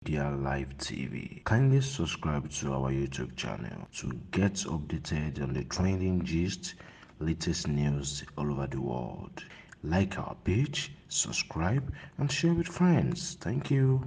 Media Live TV. Kindly subscribe to our YouTube channel to get updated on the trending gist, latest news all over the world. Like our page, subscribe, and share with friends. Thank you.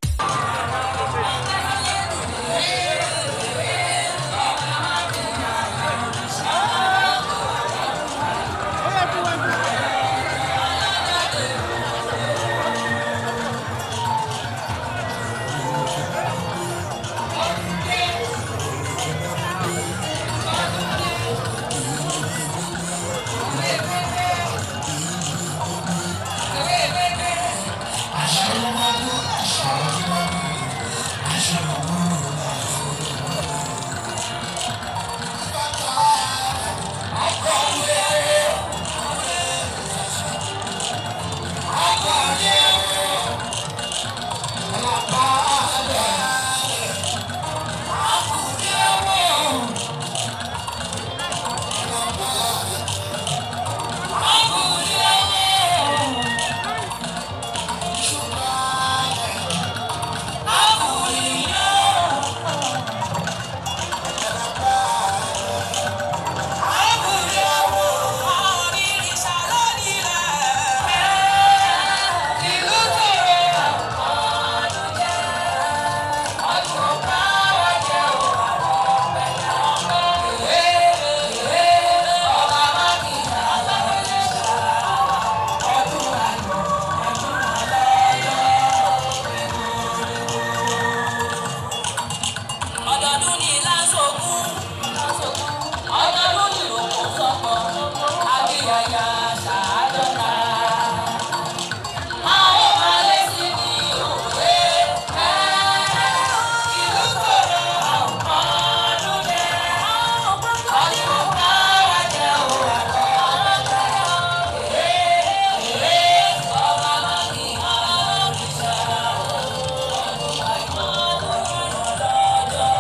Ọdọọdún ní lásògùn, ọdọọdún ní òkú sọpọ àbíyáyá ṣàádọta. A ó máa lé sí ní òwe ẹ ìlú tòrò àwọn ọdún jẹ ọdún káwá jẹ òwò àlọ́ ẹ ọba mákì àlùsà ọdún àìmọ́ ọdún ọlọ́jọ́.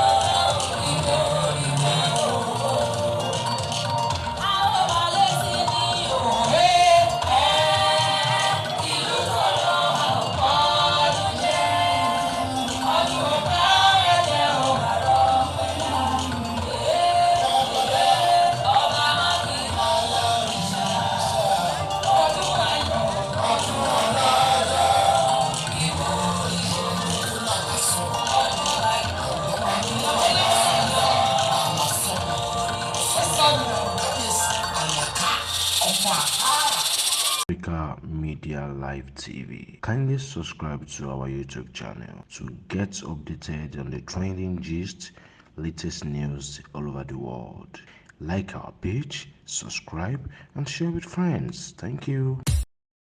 Africa Media Live TV. Kindly subscribe to our YouTube channel to get updated on the trending gist, latest news all over the world. Like our page, subscribe, and share with friends. Thank you.